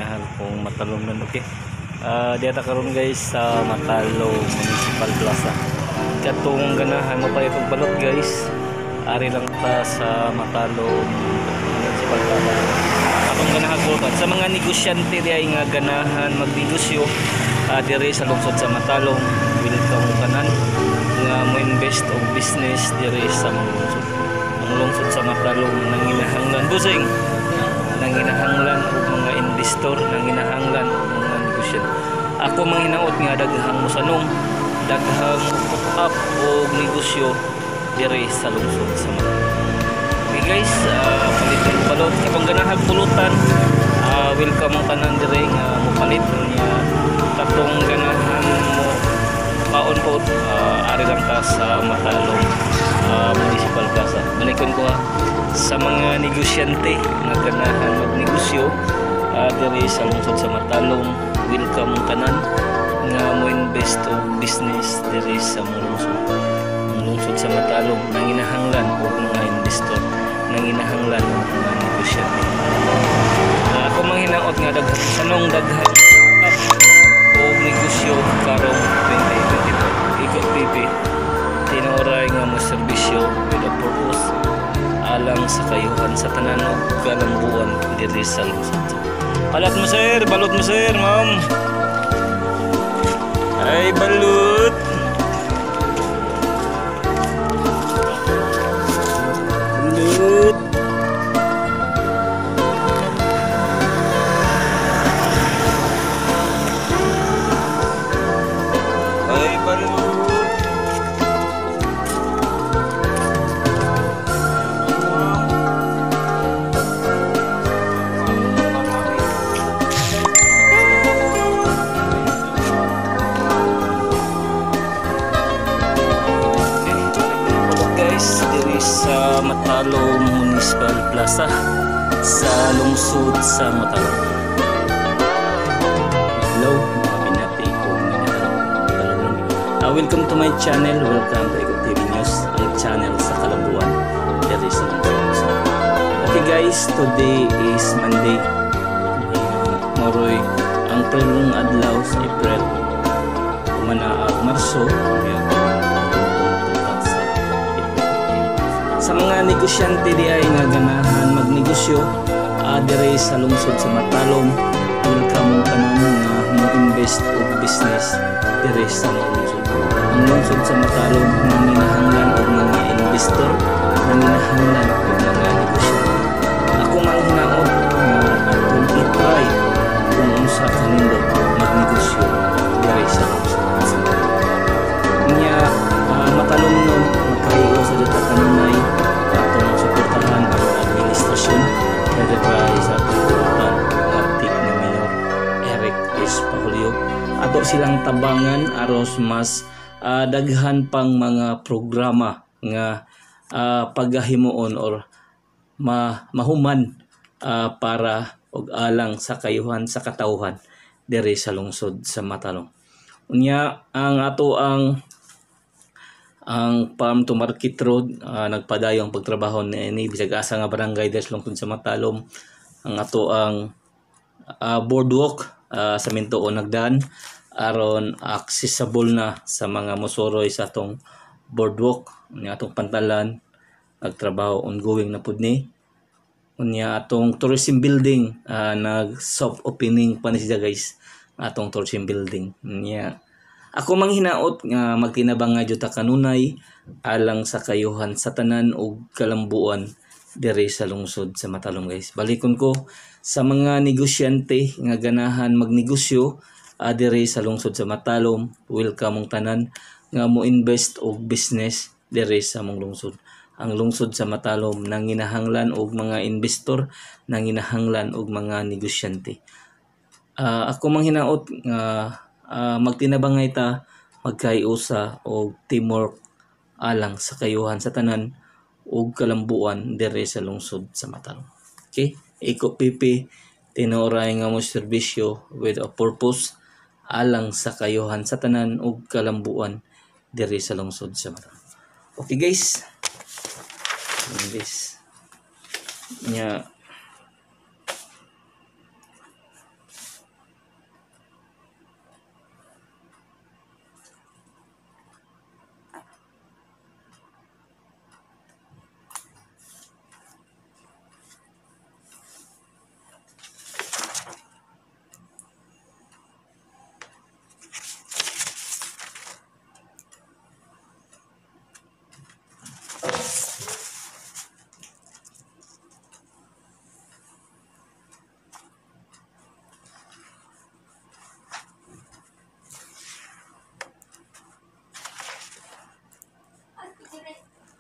Minahal kong Matalomnon. Okay. Diya ta karon guys sa Matalom Municipal Plaza. Katong ganahan mo pa itong balot guys. Ari lang ta sa Matalom Municipal Plaza. Atong ganahan pulutan sa mga negosyante diay nga ganahan magnegosyo diri sa lungsod sa Matalom, welcome tanan nga mo invest og business diri sa mga lungsod. Ang lungsod sa Matalom nanginahanglan busing, nanginahanglan og mga investor, nanginahanglan og mga negosyante. Ako manghinaot nga daghang mosanong, daghang put up og negosyo diri sa lungsod sa Matalom. Okay guys, palit ng balot katong ganahan pulutan, welcome ang tanan diri nga mopalit niya. Katong ganahan mo kaon po, ari lang ta sa Matalom Municipal Plaza. Balikon ko ha, sa mga negosyante nga ganahan magnegosyo diri sa lungsod sa Matalom, welcome ang tanan nga mo invest og business diri sa lungsod. Ang lungsod sa Matalom nanginahanglan og mga investor, nanginahanglan og mga negosyante. Ako manghinaot nga daghang sanong, daghang up og negosyo karong 2024. Iko TV, tinuray nga mo serbisyo with a purpose alang sa kayuhan sa tanan og kalambuan diri sa lungsod. Palat mo sir, balot mo sir, ma'am. Ay balut. Balut. Ay balut. Guys, diri sa Matalom Municipal Plaza sa lungsod sa Matalom. Hello mga binati ko minahal Matalom. Welcome to my channel. Welcome to Iko TV News, ang channel sa Kalambuan diri sa lungsod. Okay guys, today is Monday. Moroy ang primong adlaw sa April. Kumana ang Marso. Sa mga negosyante di ay nga ganahan magnegosyo diri sa lungsod sa Matalom, welcome tanan nga mo-invest og business diri sa lungsod. Ang lungsod sa Matalom nanginahanglan og mga investor, nanginahanglan og mga negosyante. Ako manghinaot nga atong i-try kung unsa kanindot magnegosyo diri sa lungsod sa Matalom. Nya Matalom nun magkahiyo sa jud kanunay atong suportahan ang administrasyon diri sa atong atik ni Mayor Eric S. Pahulio. Ato silang tabangan aros mas daghan pang mga programa nga paghimuon or mahuman para og alang sa kayuhan sa katawhan diri sa lungsod sa Matalom. Unya ang ato ang Farm to Market Road, nagpadayon ang pagtrabaho ni bisag asa nga barangay diri sa lungsod sa Matalom. Ang ato ang boardwalk sa Minto nagdan aron accessible na sa mga mosoroy sa atong boardwalk. Unya atong pantalan nagtrabaho ongoing na pud ni. Unya atong tourism building nag soft opening pa ni siya guys, atong tourism building. Unya ako manghinaot nga magtinabang nga jud ta kanunay alang sa kayuhan sa tanan og kalambuan diri sa lungsod sa Matalom guys. Balikon ko sa mga negosyante nga ganahan magnegosyo diri sa lungsod sa Matalom, welcome ang tanan nga mo invest og business diri sa mong lungsod. Ang lungsod sa Matalom nanginahanglan og mga investor, nanginahanglan og mga negosyante. Ako manghinaot nga magtinabangay ta, magkaiusa og teamwork alang sa kayuhan sa tanan og kalambuan diri sa lungsod sa Matalom. Okay? Iko PP, tinuray nga mo serbisyo with a purpose alang sa kayuhan sa tanan og kalambuan diri sa lungsod sa Matalom. Okay guys. Guys. Nya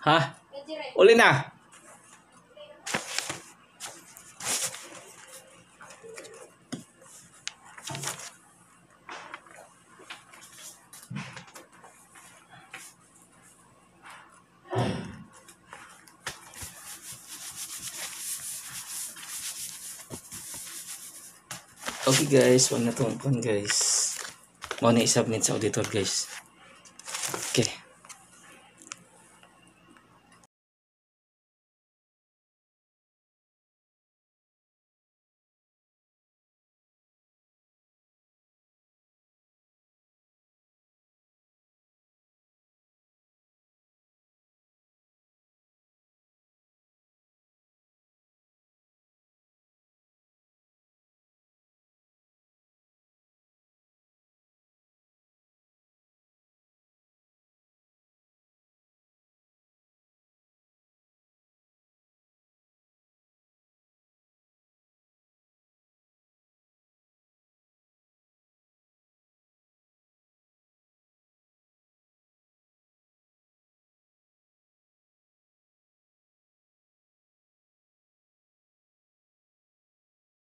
Ha? Uli na. Okay guys, wag na tong kan, guys. Mao na i-submit sa auditor, guys. Okay.